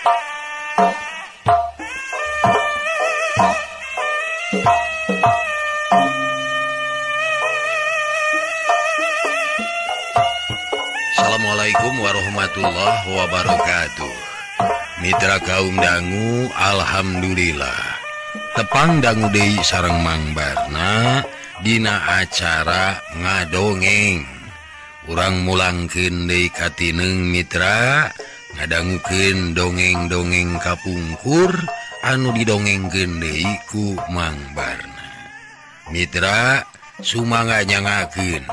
Assalamualaikum warahmatullahi wabarakatuh. Mitra kaum dangu, alhamdulillah tepang dangu deui sareng Mang Barna dina acara ngadongeng. Urang mulangkeun deui katineng mitra, ngadangukeun dongeng-dongeng kapungkur anu didongengkeun deui ku Mang Barna. Mitra sumangga nyangakeun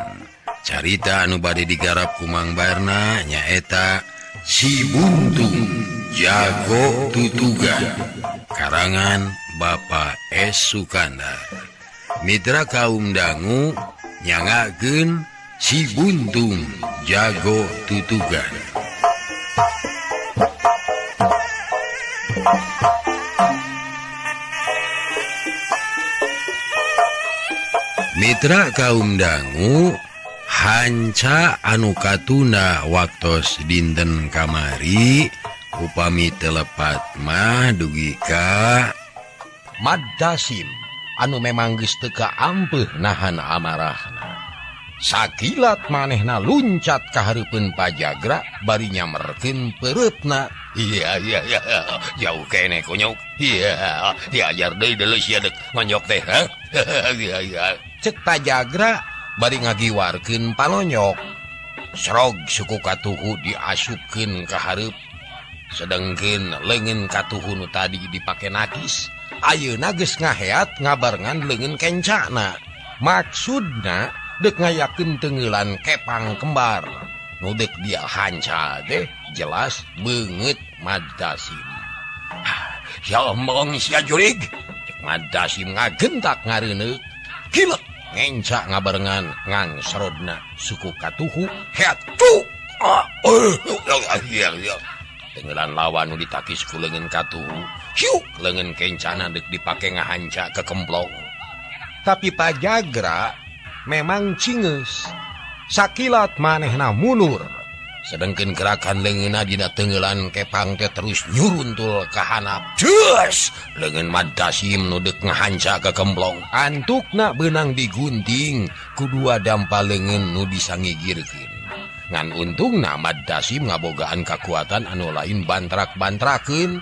carita anu bade digarap ku Mang Barna nyaeta Si Buntung Jago Tutugan karangan Bapak S. Sukandar. Mitra kaum dangu nyangakeun Si Buntung Jago Tutugan. Mitra kaum dangu, hanca anu katuna waktos dinten kamari upami telepat mah dugi ka Madasim anu memang geus teu kaampeuh nahan amarahna. Sakilat manehna luncat ka hareupeun Pajagra bari nyamerkeun peureutna. Iya iya iya, jauh keneh konyok. Iya, diajar deui deuleu sia deuk ngonyok teh. Iya iya. Cek Pajagra bari ngagiwarkeun palonyok. Srog suku katuhu diasupkeun ka hareup. Sedengkeun leungeun katuhu nu tadi dipake nakis, ayeuna geus ngaheat ngabarengan leungeun kencana. Maksudna dek ngayakeun teungeulan kepang kembar. Nu deuk dia hanca teh jelas beungeut Madasim. Ya omong sia jurig. Cek Madasim ngagentak ngareuneuh. Kilek ngenca ngabarengan ngangsrodna suku katuhu heat cuk. Tenggelan lawan nu ditakis ku leungeun katuhu, hiuk leungeun kencana deuk dipake ngahanca kekemplong. Tapi Pajagra memang cingeus. Sakilat manehna mundur. Sedengkeun gerakan leungeunna dina tenggelan kepang teh terus nyuruntul ka handap. Jeus, leungeun Madasim nu deuk ngahanca kekemplong. Antukna beunang digunting ku dua dampa leungeun nu disangigirkeun. Ngan untungna Madasim ngabogaan kakuatan anu lain bantrak-bantrakeun.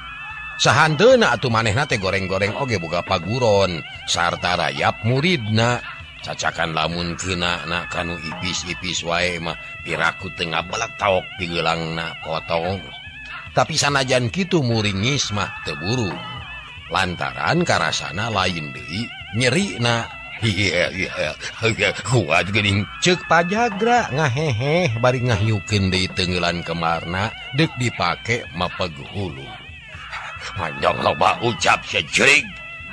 Sahanteuna atuh manehna teh goreng-goreng oge boga paguron sarta rayap muridna. Cacakan lamun keunana kanu ipis-ipis wae mah piraku teu ngabeletok pigeulangna potong. Tapi sanajan kitu muringis mah teu burung. Lantaran karasana lain deui nyerina. Iya iya kuat geuning. Ceuk Pajagra ngaheheh bari ngahyukeun deui teungeulan kemarna deuk dipake mapeg hulu. Manjong loba ucap sia jurig.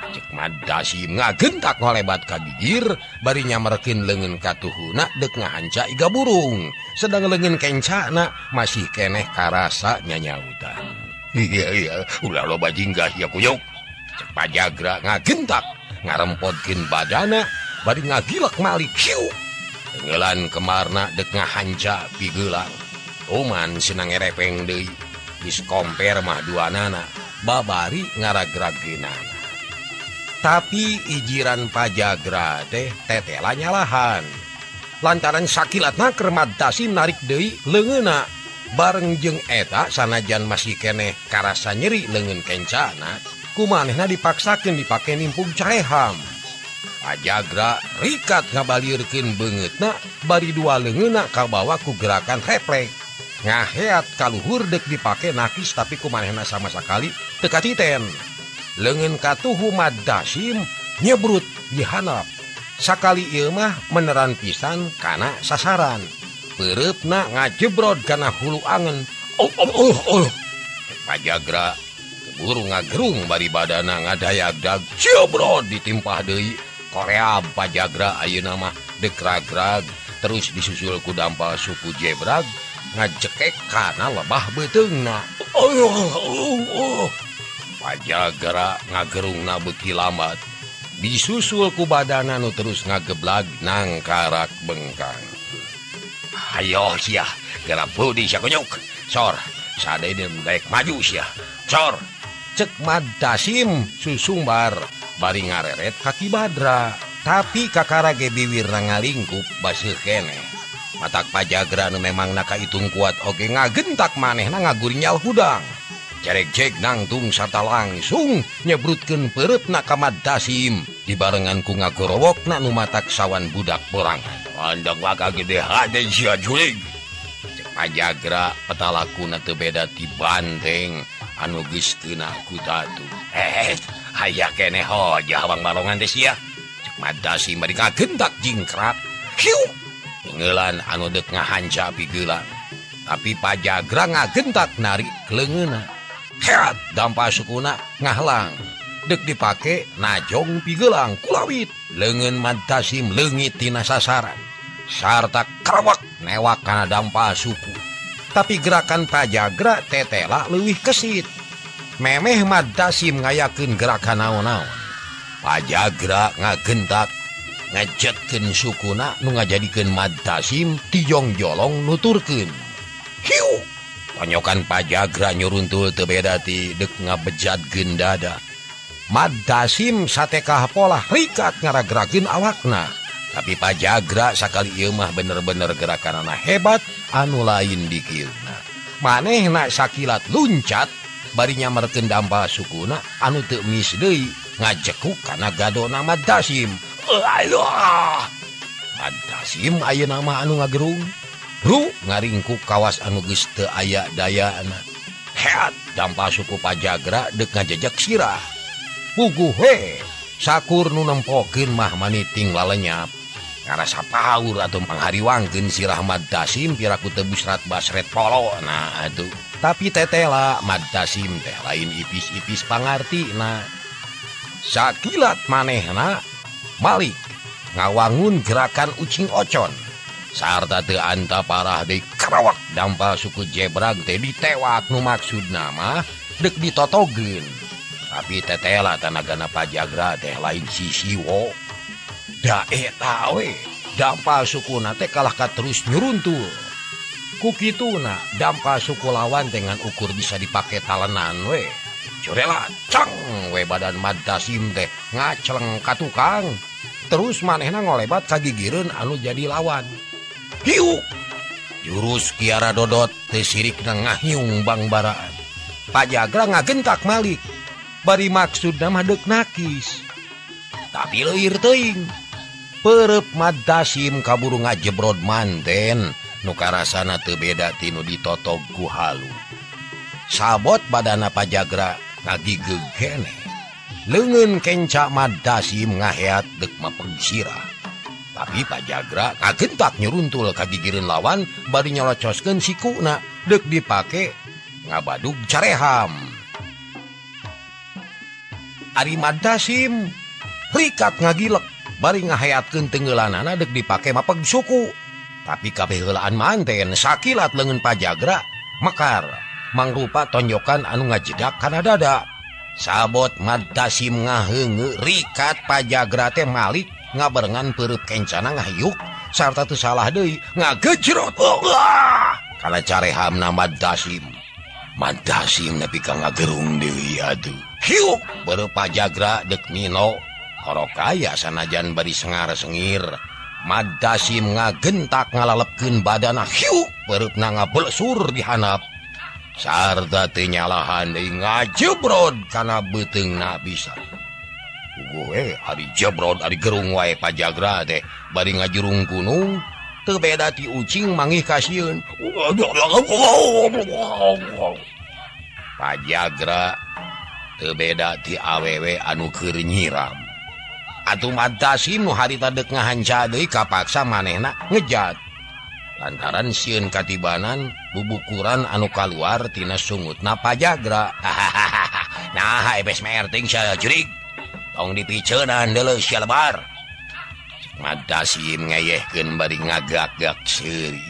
Cek Madasim ngagentak ngolebat ka gigir bari nyamerkeun leungeun katuhuna deuk ngahanca iga burung. Sedang leungeun kencana masih keneh karasa nyanyautan. Iya iya ulah loba jinggah sia kuyuk. Cek Pajagra ngagentak ngarempotkeun badana bari ngagilek malik hiu. Tenggelan kemarna dek ngahanca pigeulang. Oman senang ngerepeng deui. Geus komper mah duanana babari ngaragragkeunana. Tapi ijiran Pajagra teh tetela nyalahan. Lantaran sakilatna keur Madasim narik deui leungeunna. Bareng jeung eta sanajan masih keneh karasa nyeri leungeun kencana, kumanehna dipaksakeun dipake nimpung careham. Pajagra rikat ngabalirkeun beungeutna bari dua leungeunna kabawa ku gerakan refleks. Ngaheat kaluhur deuk dipake nakis tapi kumanehna sama sakali teu katiten. Leungeun katuhu Madasim nyebrut dihanap. Sakali ieu mah meneran pisan kana sasaran. Peureupna ngajebrod kana hulu angen. Oh oh oh. Pajagra buru ngagerung bari badana ngadayagdag jebrod ditimpah deui. Korea Pajagra ayeuna mah deuk ragrag terus disusul ku dampal suku jebrag ngajekek kana lebah beuteungna. Oh, oh, oh. Pajagra ngagerungna beuki lambat disusul ku badana nu terus ngageblag nangkarak bengkang. Ayo sia, geura budi sia konyok. Sor, sade daek maju sia. Cor cek Madasim susumbar bari ngareret ka Ki Badra tapi kakara ge biwirna ngalingkup baseuh keneh. Matak Pajagra nu memang naka hitung kuat oge ngagentak manehna ngagurinyal hudang. Cerek-cek nangtung sarta langsung nyebrutkeun peureupna ka Madasim dibarengan ku ngagorowokna nu matak sawan budak borangan. Andang waka gede hade sia jurig. Cek Pajagra petalakuna teu beda ti banteng anu geus keuna ku tatu. Aya keneh hojah bang barongan teh sia. Cek Madasim bari ngagentak jingkrak. Hiu! Ngelan anu deuk ngahanca pigelang. Tapi Pajagra ngagentak narik leungeunna. Heat dampa sukuna ngahlang. Deuk dipake najong pigelang kulawit. Leungeun Madasim leungit tina sasaran. Sarta kerawak newak kana dampa suku. Tapi gerakan Pajagra tetela leuwih kesit. Memeh Madasim ngayakeun gerakan naon-naon. Pajagra ngagentak ngajetkeun sukuna nu ngajadikeun Madasim tijong-jolong nuturkeun. Hiu! Tonyokan Pajagra nyuruntul teu beda ti deuk ngabejadkeun dada. Madasim satekah polah rikat ngaragrakeun awakna. Tapi Pajagra sakali ieu mah bener-bener gerakanana hebat anu lain dikieuna. Manehna sakilat luncat bari nyamerkeun dampal sukuna anu teu mis deui ngajekuk kana gadona Madasim. Madasim ayeuna mah anu ngagerung. Ru ngaringkuk kawas anu geus teu aya dayana. Heat dampal suku Pajagra deuk ngajejek sirah. Puguh we sakur nu nempokeun mah maniting lalenyap. Ngarasa paur atuh panghariwangkeun sirah Madasim piraku teu busrat basret polo nah atuh. Tapi tetela Madasim teh lain ipis-ipis pangartina. Sakilat manehna malik ngawangun gerakan ucing ocon. Sarta teu anta parah deui karawak dampal suku jebrag teh ditewak nu maksudna mah deuk ditotogeun. Tapi tetela tanagana Pajagra teh lain sisiwo. Da eta we dampal sukuna teh kalah ka terus nyuruntul. Ku kituna dampal suku lawan dengan ukur bisa dipake talenan we. Curela cang we badan Madasim teh ngaceleng ka tukang. Terus manehna ngolebat ka gigireun anu jadi lawan. Hiu! Jurus Kiara Dodot teh sirikna ngahiung bangbaraan. Pajagra ngagentak malik. Bari maksudna mah deuk nakis. Tapi leuir teuing. Peureub Madasim kaburu ngajebrod manten nu karasana teu beda ti nu ditotog ku halu. Sabot badana Pajagra ngagigeug keneh. Leungeun kenca Madasim ngaheat deuk mapeg sirah. Tapi Pajagra ngagentak nyuruntul ka gigireun lawan bari nyolocoskeun sikuna deuk dipake ngabadug careham. Ari Madasim rikat ngagilek bari ngaheatkeun tenggelanana deuk dipake mapeg suku. Tapi kabeh heulaan manten sakilat leungeun Pajagra mekar mangrupa tonjokan anu ngajedak kana dada. Sabot Madasim ngaheungeu rikat Pajagra teh malik ngabarengan peureub kencana ngahiuk sarta teu salah deui ngagejrot. Kana carehamna Madasim. Madasim nepi ka ngagerung deui atuh. Hiuk beureub Pajagra deuk mino korokaya sanajan bari sengar-sengir. Madasim ngagentak ngalalepkeun badana hiuk peureupna ngablesur di handap. Sarta teu nyalahan deui ngajebrod kana beuteungna pisan. Gue ari jebrod ari gerung wae Pajagra teh bari ngajurung gunung teu beda ti ucing mangih kasieun. Pajagra teu beda ti awewe anu keur nyiram. Atuh Madasim nu harita deuk ngahanca deui kapaksa manehna ngejat. Lantaran sieun katibanan bubukuran anu kaluar tina sungutna Pajagra. Nah, ebes merting sia jurig. Tong dipiceunan deuleu sia lebar. Madasim ngeyehkeun bari ngagak-gak seuri.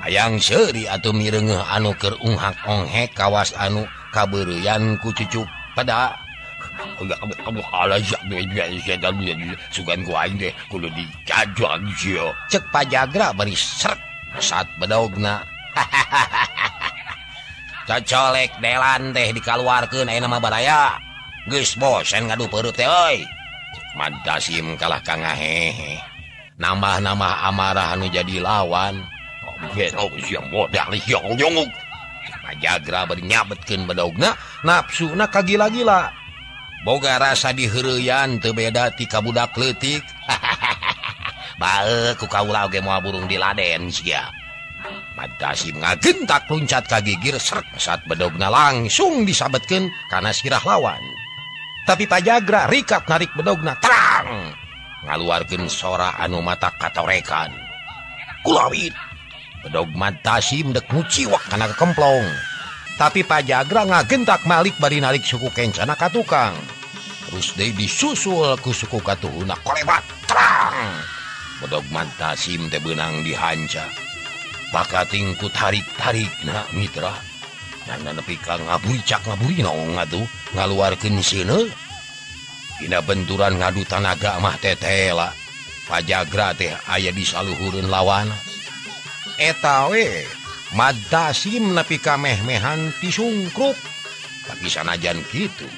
Hayang seuri atuh mireungeuh anu keur unghak-onghek kawas anu kabeureuyan ku cucuk pada. Sugan ku aing teh kudu dicajuan sia. Cek Pajagra bari srek saat bedogna. Cocolek delan teh dikaluarkeun ayeuna mah baraya. Geus bosen ngadu peureup teh euy. Mad Tasim kalah ka ngahehe. Nambah-nambah amarah anu jadi lawan. Pajagra bari nyabetkeun bedogna, nafsuna kagila-gila. Boga rasa diheureuyan teu beda ti ka budak leutik. Bae ku kaula oge moal burung diladen sia. Mad Tasim ngagentak luncat ka gigir srek saat bedogna langsung disabetkeun kana sirah lawan. Tapi Pajagra rikat narik bedogna terang ngaluarkeun sora anu mata katorekan. Kulawit bedog Mad Tasim dek nguciwak kana kemplong. Tapi Pajagra ngagentak malik bari narik suku kencana ka tukang. Terus deui disusul ku suku katuhuna kolebat terang. Bedog Mad Tasim teh beunang dihanca. Bakating ku tarik-tarikna mitra. Dan nepi ka ngabuicak ngaburinong atuh ngaluarkeun seuneu. Dina benturan ngadu tanaga mah tetela. Pajagra teh aya di saluhureun lawana. Eta we Mad Tasim nepi ka meh-mehan tisungkruk. Tapi sanajan kitu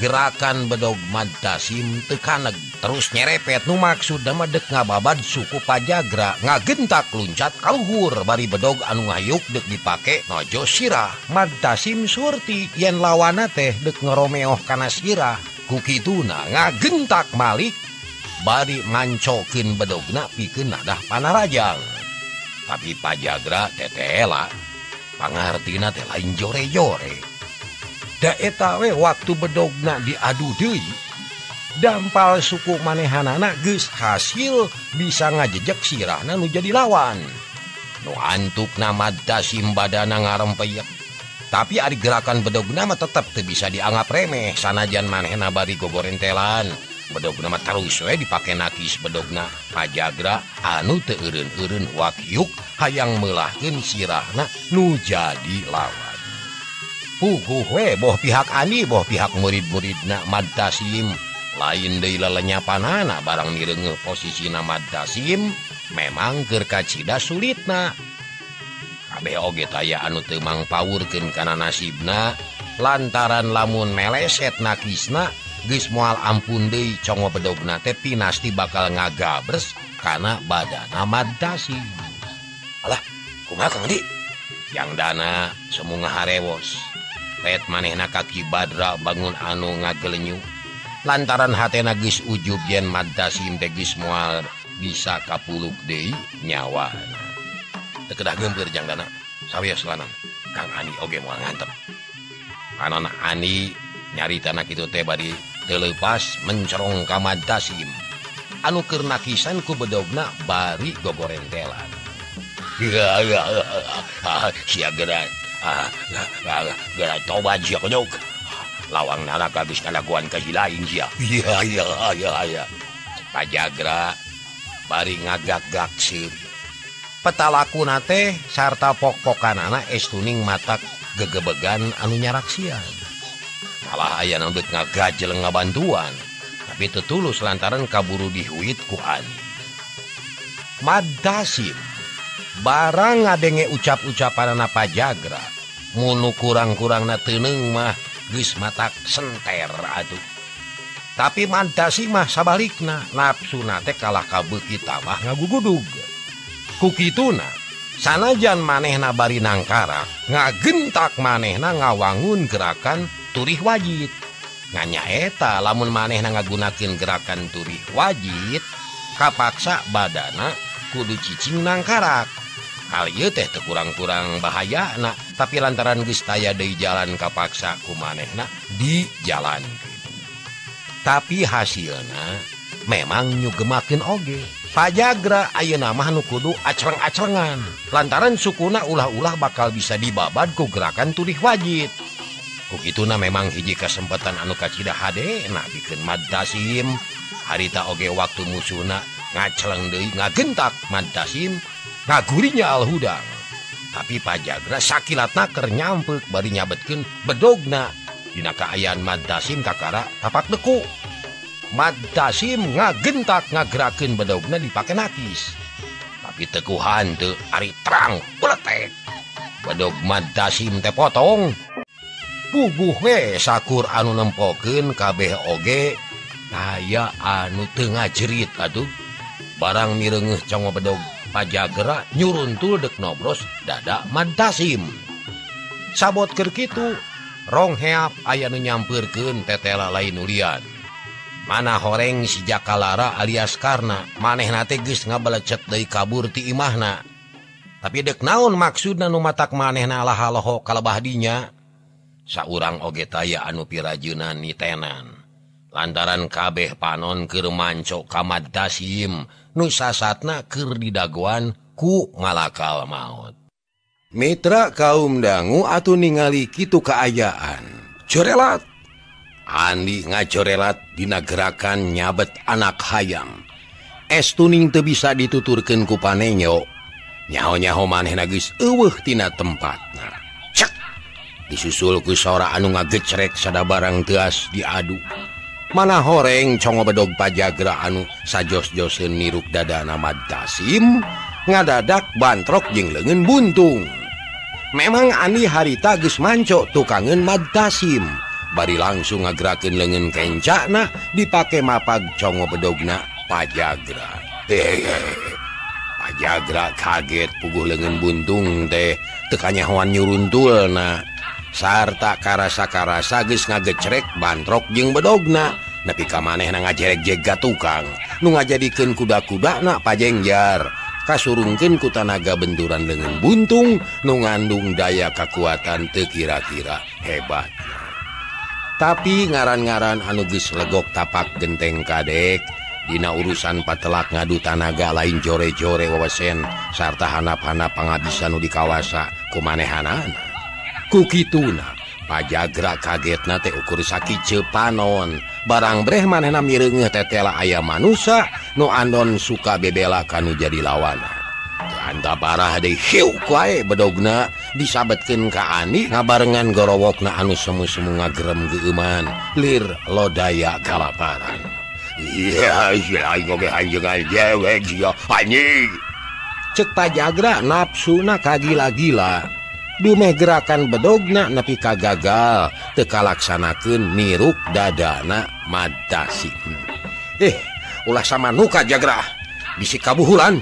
gerakan bedog Mad Tasim teu kaneg terus nyerepet nu maksudna mah deuk ngababad suku Pajagra ngagentak luncat kaluhur bari bedog anu ngayuk deuk dipake nojo sirah. Mad Tasim surti yen lawana teh deuk ngoromeoh kana sirah. Ku kituna ngagentak malik bari mancokeun bedogna pikeun nadah panarajang. Tapi Pajagra tetela pangartina teh lain jore-jore. Da eta we waktu bedogna diadu deui dampal suku manehanana geus hasil bisa ngajejek sirahna nu jadi lawan. Nu antukna Mad Tasim badana ngarempeyek. Tapi ari gerakan bedogna mah tetep teu bisa dianggap remeh sanajan manehna bari gogorentelan. Bedogna mah terus we dipake nakis bedogna Pajagra anu teu eureun-eureun wakyuk hayang meulahkeun sirahna nu jadi lawan. Puguh we boh pihak Andi boh pihak murid-muridna Mad Tasim lain deui lelenyapanana barang mireungeuh posisina Mad Tasim memang keur kacida sulitna. Kabeh oge taya anu teu mangpaurkeun kana nasibna lantaran lamun meleset nakisna geus moal ampun deui congo bedogna teh pinasti bakal ngagabres kana badana Mad Tasim. Alah, kumaha Kang Andi? Yang dana semu ngaharewos. Pet manehna kaki Badra bangun anu ngagelenyu. Lantaran hatena geus ujub yen Mad Tasim teh geus moal bisa kapuluk deui nyawana. Teu kedah geumpeur jang dana. Sawios lanang. Kang Andi oge moal ngantep. Anon Andi nyarita kitu teh bari teu leupas mencerong ka Mad Tasim. Anu keur nakisan ku bedogna bari gogorentelan. Sia geura geura tobat sia konyok. Lawang naraka geus ngalaguan ka si lain sia. Iya. Pajagra bari ngagak-gak seuri. Petalakuna teh sarta pok-pokanana estuning matak gegebegan anu nyaraksian. Malah aya nu deuk ngagajeleng ngabantuan, tapi teu tulus lantaran kaburu dihuit ku Ani. Mad Tasim barang ngadenge ucap-ucapanana Pajagra, munu kurang-kurangna teuneung mah geus matak senter atuh. Tapi Mad Tasim mah sabalikna, nafsuna teh kalah kabeuki tambah ngagugudug. Ku kituna sanajan manehna bari nangkarak, ngagentak manehna ngawangun gerakan turih wajit. Nganyaeta lamun manehna ngagunakeun gerakan turih wajit, kapaksa badana kudu cicing nangkarak. Hal ieu teh teu kurang-kurang bahayana, tapi lantaran geus taya deui jalan kapaksa ku manehna di jalan. Tapi hasilna memang nyugemakeun oge. Pajagra ayeuna mah nu kudu acreng-acrengan lantaran sukuna ulah-ulah bakal bisa dibabad ku gerakan turih wajit. Ku kituna memang hiji kesempatan anu kacida hade na pikeun Mad Tasim. Harita oge waktu musuhna ngaceleng deui ngagentak Mad Tasim ngagurinya alhudang. Tapi Pajagra sakilatna keur nyampeuk bari nyabetkeun bedogna dina kaayaan Mad Tasim kakara tapak deku. Mad Tasim ngagentak ngagerakeun bedogna dipake nakis. Tapi teu ku hanteu ari terang uletek. Bedog Mad Tasim teh potong. Puguh we sakur anu nempokeun kabeh oge aya anu teu ngajerit atuh. Barang mireungeuh congo bedog Pajagra nyuruntul dek nobros dada Mad Tasim. Sabot keur kitu rong heap aya nu nyampeurkeun tetela lain ulian. Mana horeng si Jakalara alias Karna manehna teh geus ngabelecet deui kabur ti imahna. Tapi dek naon maksudna nu matak manehna lahaloho kalebah dinya? Saurang oge taya anu pirajeunan nitenan. Lantaran kabeh panon keur manco ka Mad Tasim nu sasatna keur didagoan ku malakal maut. Mitra kaum dangu atuh ningali kitu kaayaan. Corelat. Andi ngacorelat dina gerakan nyabet anak hayam. Estuning teu bisa dituturkeun ku panenyo. Nyaho-nyaho manehna geus eueuh tina tempatna. Cek. Disusul ku sora anu ngagecrek sadabarang teuas diadu. Mana horeng congo bedog Pajagra anu sajos-joseun niruk dadana Mad Tasim ngadadak bantrok jeung leungeun buntung. Memang Andi harita geus manco tukangeun Mad Tasim, bari langsung ngagerakeun leungeun kencana dipake mapag congo bedogna Pajagra. Pajagra kaget puguh leungeun buntung teh teu kanyahoan nyuruntulna. Sarta karasa-karasa geus ngagecrek bantrok jeung bedogna nepi ka manehna ngajerek-jeg ka tukang nu ngajadikeun kuda-kudana pajengjar kasurungkeun ku tanaga benturan leungeun buntung nu ngandung daya kakuatan teu kira-kira hebat. Tapi ngaran-ngaran anu geus legok tapak genteng kadek dina urusan patelak ngadu tanaga lain jore-jore wewesen sarta hanap-hanap pangabisan nu dikawasa ku manehanana. Kukituna Pajagra kagetna teh ukur sakice panon barang breh manehna mireungeuh tetela aya manusa nu andon suka bebela kanu jadi lawana. Teu anta parah deui hiu wae bedogna disabetkeun ka Ani ngabarengan gorowokna anu semu-semu ngagerem geueuman lir lodaya kalaparan. Iya aing oge anjeungan dewek sia anjing. Cek Pajagra nafsuna kagila-gila. Dumeh gerakan bedogna nepi ka gagal teu kalaksanakeun niruk dadana Mad Tasim. Ulah samanuka Jagra bisi kabuhulan.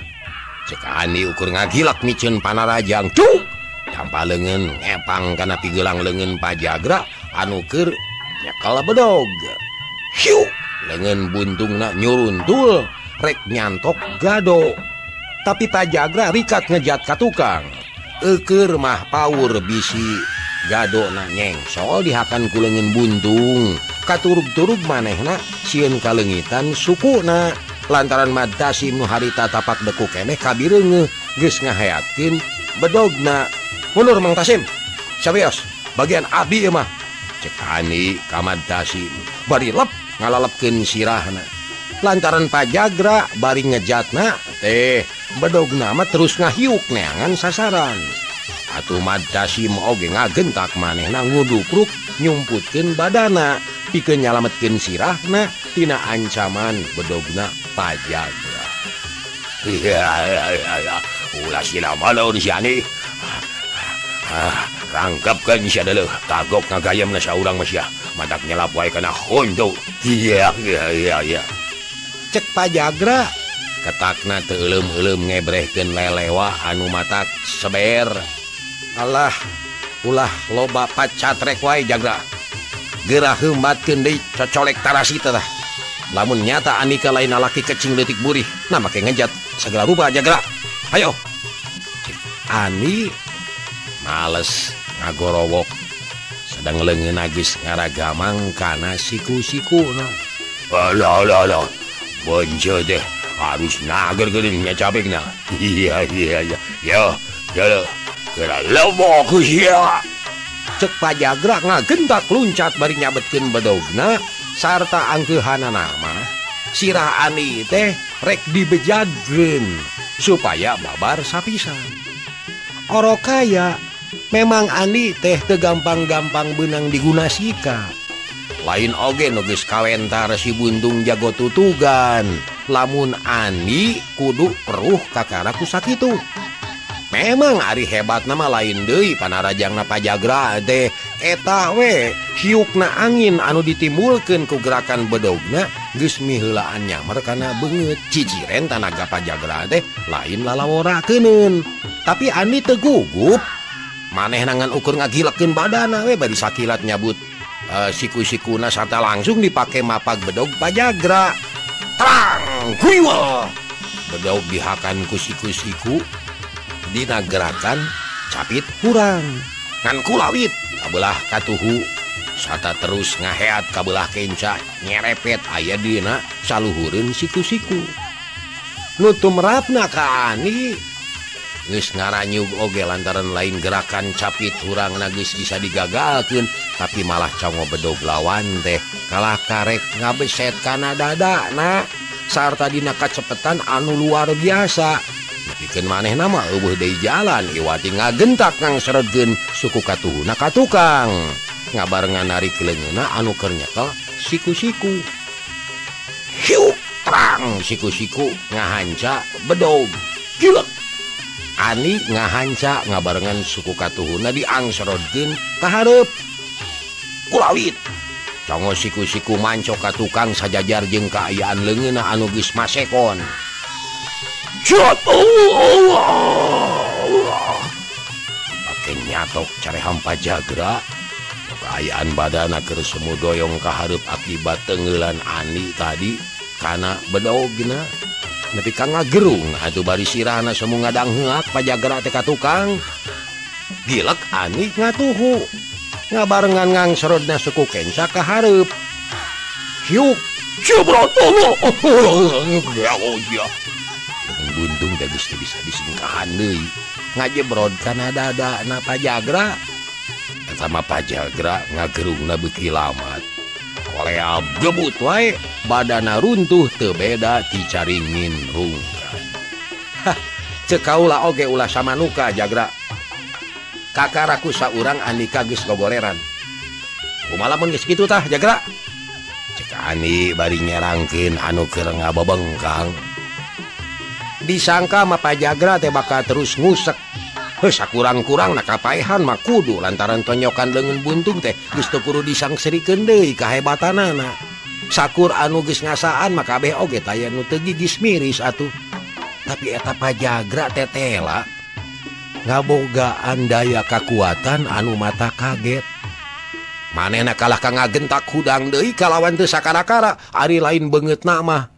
Cek Andi ukur ngagilak miceun panarajang. Cuk! Tampa leungeun ngepang kana pigelang leungeun Pajagra anu keur nyekel bedog. Hiu! Leungeun buntungna nyuruntul rek nyantok gado. Tapi Pajagra rikat ngejat ka tukang. Eukeur mah paur bisi gadona nyengsol dihakan ku leungeun buntung. Katurug-turug manehna sieun kaleungitan sukuna lantaran Mad Tasim nu harita tapak deku keneh kabireungeuh geus ngaheatkeun bedogna. Mundur Mang Tasim. Sawios bagian abi ieu mah. Cek Ani ka Mad Tasim bari lep ngalalepkeun sirahna. Lantaran Pajagra bari ngejatna teh bedogna mah terus ngahiuk neangan sasaran. Atuh Mad Tasim oge ngagentak manehna ngudukruk nyumputkeun badana pikeun nyalametkeun sirahna tina ancaman bedogna Pajagra. Ulah sila malon si Ani. Rangkapkeun sia deuleuh kagok ngagayemna saurang mah sia. Matak nyelap wae kana honjo. Iya iya iya. Cek Pajagra ketakna teu euleum-euleum ngebrehkeun lelewa anu matak seber. Alah, ulah loba pacatrek wae Jagra. Geura heumbatkeun deui cocolek tarasi teh. Lamun nyata Andika lain lalaki kecing leutik burih, nah make ngejat segala rupa Jagra. Hayo. Cek Ani males ngagorowok sedang leungeunna geus ngaragamang kana siku-sikuna. Alah alah alah. Bonjo deh harus nager geuning nya capekna. Iya iya iya. Yo, yo. Geura lewok sia. Cek Pajagra ngagentak luncat bari nyabetkeun bedogna sarta angkeuhanana mah. Sirah Ani teh rek dibejadkeun supaya babar sapisan. Orokaya memang Ani teh teu gampang-gampang beunang diguna sika. Lain oge nu geus kawentar si buntung jago tutugan. Lamun Ani kudu peruh kakara ku sakitu. Memang ari hebat nama lain deui panarajangna Pajagra teh eta we hiukna angin anu ditimbulkeun ku gerakan bedogna geus miheulaan nyamer kana beungeut ciciren tanaga Pajagra teh lain lalaworakeun. Tapi Andi teu gugup manehna ngan ukur ngagilekeun badana we bari sakilat nyabut siku-sikuna sarta langsung dipake mapag bedog Pajagra. Terang huiwah bedog dihakan ku siku-siku dina gerakan capit kurang ngan kulawit kabelah katuhu sarta terus ngaheat kabelah kenca nyerepet aya dina saluhureun siku-siku. Nu tumrapna ka Ani geus ngaranyug oge lantaran lain gerakan capit hurangna geus bisa digagalkeun tapi malah congo bedog lawan teh kalah karek ngabeset kana dadana sarta dina kacepetan anu luar biasa. Nepikeun manehna mah eueuh deui jalan iwati ngagentak ngangseredkeun suku katuhuna ka tukang ngabarengan narik leungeunna anu keur nyekel siku-siku. Hiuk terang siku-siku ngahanca bedog gilek. Ani ngahanca ngabarengan suku katuhuna diangserodkeun ka hareup. Kulawit congo siku-siku mancok ka tukang sajajar jeung kaayaan leungeunna anu geus masekon. Pake nyatok careham Pajagra kaayaan badana keur semu doyong ka hareup akibat tengeulan Ani tadi kana bedogna. Nepi ka ngagerung atuh bari sirahna semu ngadangheak Pajagra teh ka tukang. Gilek Ani ngatuhu ngabarengan ngangserodna suku kenca ka hareup. Hiuk jebrot Allah. Buntung teh geus teu bisa disingkahan deui ngajebrod kana dadana Pajagra. Eta mah Pajagra ngagerungna beuki lamat. Koleab gebut wae badana runtuh teu beda ti caringin rungkad. Hah, ceuk kaula oge ulah samanuka Jagra. Kakaraku saurang Andika geus gogoleran. Kumaha lamun geus kitu tah Jagra? Ceuk Ani bari nyerangkeun anu keur ngabebengkang. Disangka mah Pajagra teh bakal terus ngusek. Heuh sakurang-kurangna kapaehan mah kudu lantaran tonyokan leungeun buntung teh geus teu kudu disangserikeun deui kahebatanana. Sakur anu geus ngasaan mah kabeh oge taya nu teu gigis miris atuh. Tapi eta Pajagra teh tela ngabogaan daya kakuatan anu mata kaget. Manehna kalah ka ngagentak hudang deui kalawan teu sakara-kara ari lain beungeutna mah.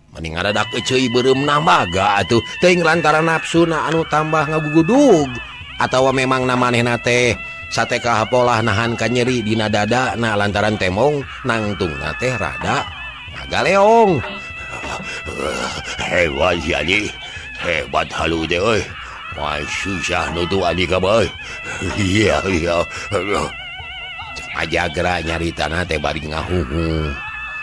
Mending ngadadak eceuy beureum namaga atuh teuing lantaran nafsuna anu tambah ngagugudug atawa memang na manehna teh sateka hapolah nahan ka nyeri dina dada na lantaran temong nangtungna teh rada ngagaleong. Hebat si Ali, hebat halu teh euy. Wah susah nutu Ali ka bae. Iya iya. Cek Pajagra nyaritana teh bari ngahuhu.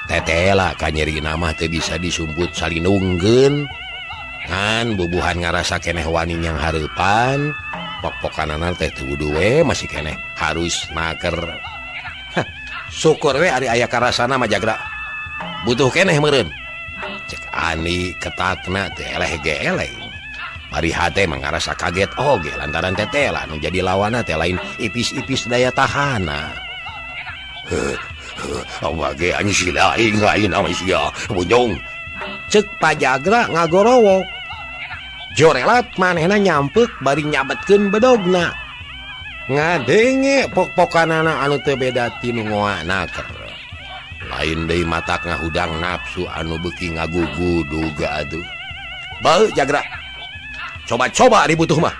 Tetela ka nyerina mah teu bisa disumput salinungkeun ngan bubuhan ngarasa keneh wani nyang hareupan pok-pokanana teh teu kudu we masih keneh harus naker. Hah, syukur we ari aya karasana mah Jagra butuh keneh meureun. Cek Ani ketakna teh eleh ge eleh bari hate mah ngarasa kaget oge lantaran tetela nu jadi lawanna teh lain ipis-ipis daya tahana. Cek Pajagra ngagorowok jorelat manehna nyampek bari nyabetkeun bedogna ngadenge pok-pokanana anu teu beda ti nu ngoa naker. Lain deui matak ngahudang nafsu anu beuki ngaguguduga atuh. Beuh Jagra coba-coba ari butuh mah.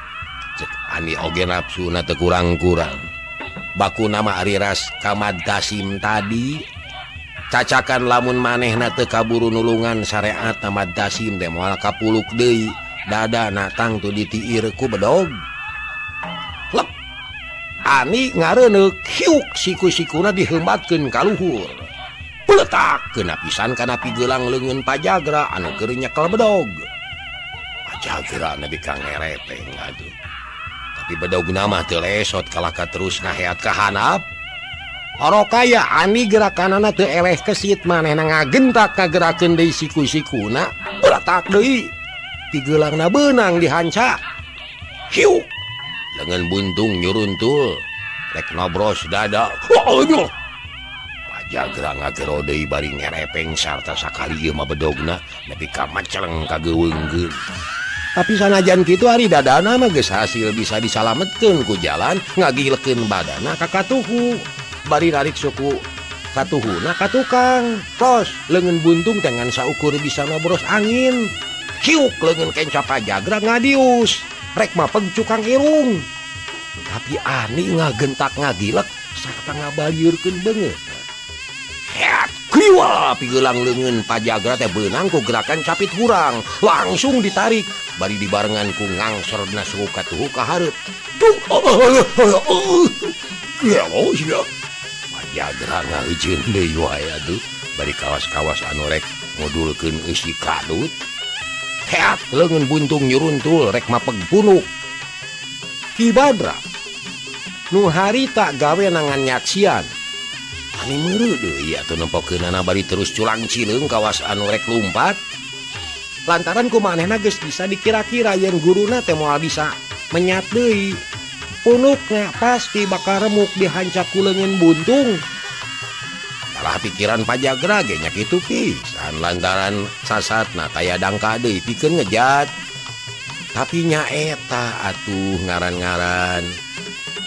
Cek Ani oge nafsuna teu kurang-kurang. Baku nama ari ras kamad Dasim tadi cacakan lamun manehna teu kaburu nulungan syariat Mad Dasim teh moal kapuluk deui dada na tangtu ditiir ku bedog. Lep Ani ngareuneuh hiuk siku-sikuna dihembatkeun ka luhur. Peletak kena pisan kana pigelang leungeun Pajagra anu keur nyekel bedog. Pajagra nepi ka ngerepeng atuh. Tapi bedogna mah teu lesot kalahka terus ngaheat ka handap. Orokaya Ani gerakanana teu eleh kesit manehna ngagentak kagerakeun deui siku-sikuna, beletak deui. Pigeulangna beunang dihanca. Hiu lengan buntung nyuruntul rek nobros dada. Aduh. Pajagra ngagero deui bari ngerepeng sarta sakali ieu mah bedogna nepi ka maceleng ka geuweungkeun. Tapi sanajan kitu ari dadana mah geus hasil bisa disalametkeun ku jalan ngagilekeun badana ka katuhu. Bari narik suku katuhuna ka tukang. Tos leungeun buntung teh ngan saukur bisa nobros angin. Hiuk leungeun kenca Pajagra ngadius rek mapeg cukang irung. Tapi Ani ngagentak ngagilek sarta ngabaliurkeun beungeut. Heat kiwa pigelang leungeun Pajagra teh beunang ku gerakan capit hurang, langsung ditarik bari dibarengan ku ngangserdna suku katuhu ka hareup. Duh, gelo sia. Pajagra ngaheujeun deui wae atuh bari kawas-kawas anu rek ngudulkeun eusi kadut. Heat leungeun buntung nyuruntul rek mapeg punuk. Ki Badra nu harita gawe nangan nyaksian. Ani meureuh deui atuh nempokeunana bari terus culang cileung kawas anu rek lumpat. Lantaran ku manehna geus bisa dikira-kira yen guruna teh moal bisa menyat deui. Punukna pasti bakal remuk dihanca ku leungeun buntung. Salah pikiran Pajagra ge nya kitu pisan lantaran sasatna taya dangka deui pikeun ngejat. Tapi nyaeta atuh ngaran-ngaran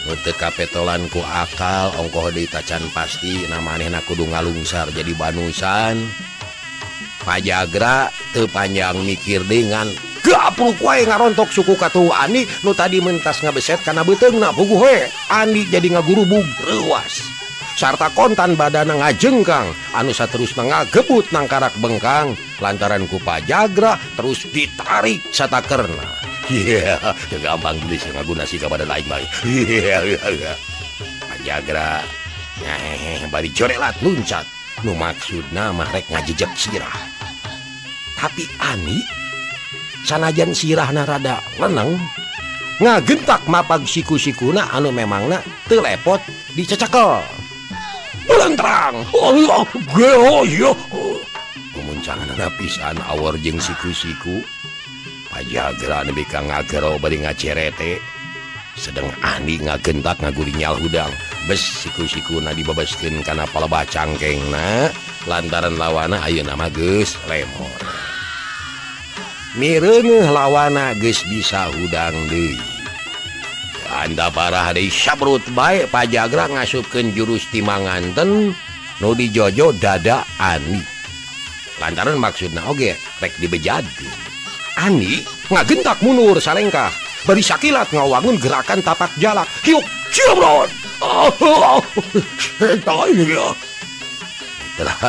nu teu kapetolan ku akal ongkoh deui tacan pasti na manehna kudu ngalungsar jadi banusan. Pajagra teu panjang mikir dengan gapluk wae ngarontok suku katuhu Ani nu tadi mentas ngabeset kana beuteungna puguh we. Ani jadi ngagurubug reuas sarta kontan badana ngajengkang anu saterusna ngagebut nangkarak bengkang lantaran ku Pajagra terus ditarik satakerna. Iya, yeah, gampang geus ngaguna si ka badan aing mah. Iya. Pajagra nyahehe bari corelat luncat nu maksudna mah rek ngajejek sirah. Tapi Ani sanajan sirahna rada leneng ngagentak mapag siku-sikuna anu memangna teu lepot dicecakel. Belentrang. Allah, geo yo. Kumuncanganna pisan awor jeung siku-siku. Pajagra nepi ka ngagero bari ngacerete. Sedeng Ani ngagentak ngagurinyal hudang. Bes siku-sikuna dibabaskeun kana palebah cangkengna lantaran lawana ayeuna mah geus lemor. Mireungeuh lawana geus bisa hudang deui. Anda parah deui sabrut bae Pajagra ngasupkeun jurus timanganten nu dijojo dada Ani. Lantaran maksudna oge rek dibejadkeun. Ani ngagentak mundur salengkah bari sakilat ngawangun gerakan tapak jalak. Hiuk cibrot. Telah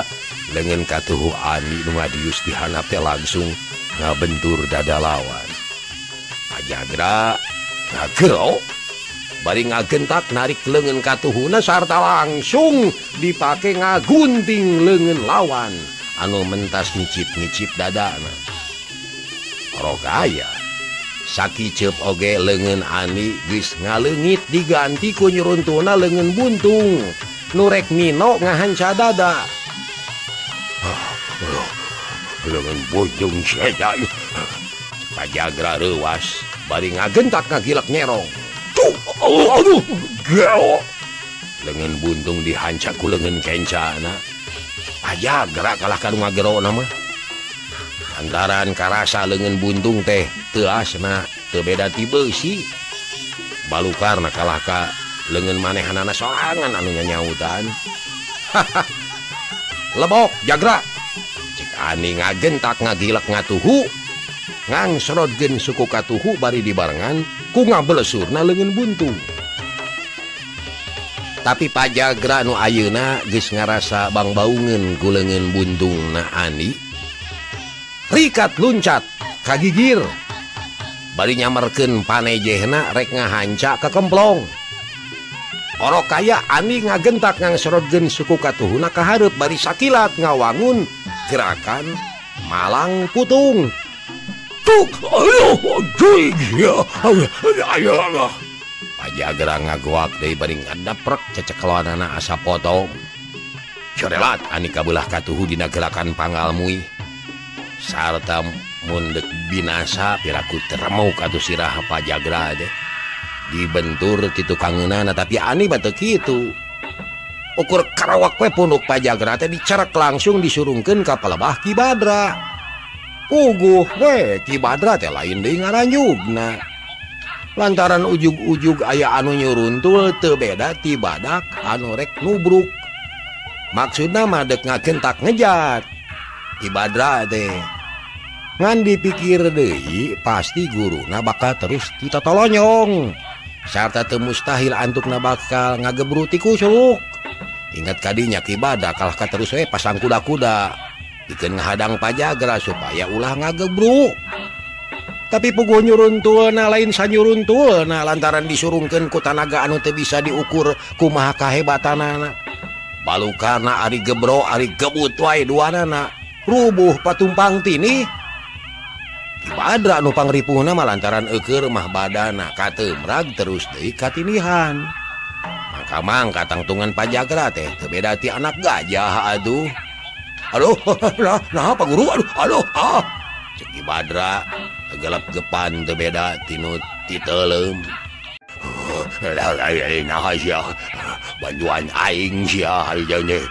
leungeun katuhu Ani nu ngadius dihandap teh langsung ngabentur dada lawan. Pajagra ngagero bari ngagentak narik leungeun katuhuna sarta langsung dipake ngagunting leungeun lawan anu mentas ngicip-ngicip dadana. Rokaya sakiceup oge leungeun Ani geus ngaleungit diganti ku nyuruntuna leungeun buntung nu rek mino ngahanca dada. Leungeun buntung seda. Pajagra reuas bari ngagentak ngagilek nyerong. Tuh, aduh, gelo. Leungeun buntung dihanca ku leungeun kencana. Pajagra kalah ka nu ngagerona mah. Lantaran karasa leungeun buntung teh teuasna teu beda ti beusi. Balukarna kalah ka leungeun manehanana sorangan anu nyanyautan. Lebok Jagra. Cek Ani ngagentak ngagilek ngatuhu. Ngangsrodkeun suku katuhu bari dibarengan ku ngabelesurna leungeun buntung. Tapi Pajagra nu ayeuna geus ngarasa bangbaungeun ku leungeun buntungna Ani. Rikat luncat kagigir bari nyamerkeun panejehna rek ngahanca ka kemplong. Orok kaya Ani ngagentak ngangsorotkeun suku katuhuna ka hareup bari sakilat ngawangun gerakan malang putung. Tuk, aduh, Pajagra ngagoak deui bari ngadaprek cecekeloanana asa potong. Corelat Ani kabelah katuhu dina gerakan pangalmui. Sarta Mun deuk binasa piraku teremuk atuh sirah Pajagra teh. Dibentur ti tukangeunana tapi Ani mah teu kitu. Ukur karawak we punduk Pajagra teh dicerek langsung disurungkeun ka palebah Ki Badra. Puguh we Ki Badra teh lain deui ngaranjugna. Lantaran ujug-ujug aya anu nyuruntul teu beda ti badak anu rek nubruk. Maksudna mah deuk ngagentak ngejat Ki Badra teh. Ngan dipikir deui pasti guruna bakal terus ditotolonyong. Sarta teu mustahil antukna bakal ngagebruti kusuk. Ingat kadinya Ki Badra kalah ka terus we pasang kuda-kuda. Dikeun ngahadang Pajagra supaya ulah ngagebruk. Tapi puguh nyuruntulna lain sanyuruntulna lantaran disurungkeun ku tanaga anu teu bisa diukur kumaha kahebatanana. Balukarna ari gebro ari gebut wae duanana rubuh patumpang tini. Ki Badra nu pangripuhna mah lantaran eukeur mah badana kateumrag terus deui katinihan. Mangka-mangka tangtungan Pajagra teh teu beda ti anak gajah aduh. Aduh, nah Pak Guru, aduh, aduh, ah. Cek Ki Badra gelap gepan teu beda tinu titeuleum. Nah sia, bantuan aing sia hari jane.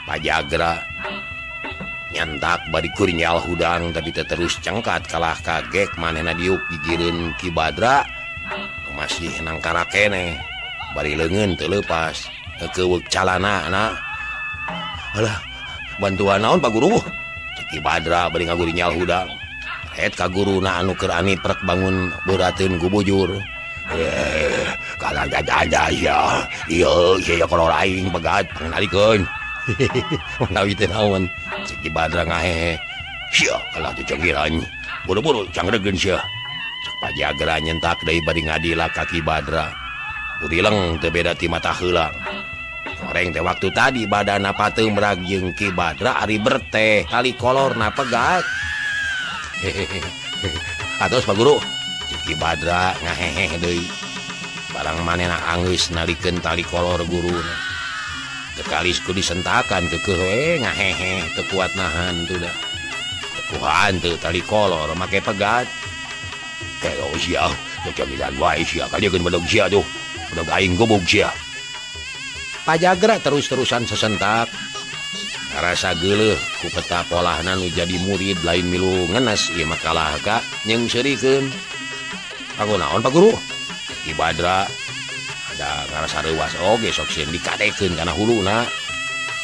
Pajagra nyantak bari kurinyal hudang tapi teu terus cengkat kalah kagek manehna diuk gigireun Ki Badra masih nangkara keneh bari leungeun teu leupas keuweuk calana na. Alah, bantuan naon Pak Guru? Cek Ki Badra bari ngagurinyal hudang. Het ka guruna anu keur ani prek bangun beurateun ku bujur. Kalah jada sia. Ieu sia kolor aing pegat pangenalikeun. Menawi teh naon? Cek Ki Badra ngahehe. Sia kalah cecenggiran. Buru-buru cangregeun sia. Cek Pajagra nyentak deui bari ngadila ka Ki Badra. Burileng teu beda ti mata heulang. Goreng teh waktu tadi badana pateumrag jeung Ki Badra ari berteh tali kolorna pegat. Hehehe. Atos Pak Guru. Cek Ki Badra ngahehe deui. Barang manehna anggeus nalikeun tali kolor guruna. Tekalis ku disentakan keukeuh we ngahehe teu kuat nahan tuh da. Tekuhan teu tali kolor make pegat. Kelo sia, cocok wae sia kalieun bedog sia tuh. Bedog aing gobog sia. Pajagra terus-terusan sesentak. Rasa geuleuh ku peta polahna nu jadi murid lain milu ngenes ieu mah kalah ka nyeungseurikeun. Aku naon Pak Guru? Ki Badra ada ngarasa reuas oge sok sieun dikadekeun kana huluna.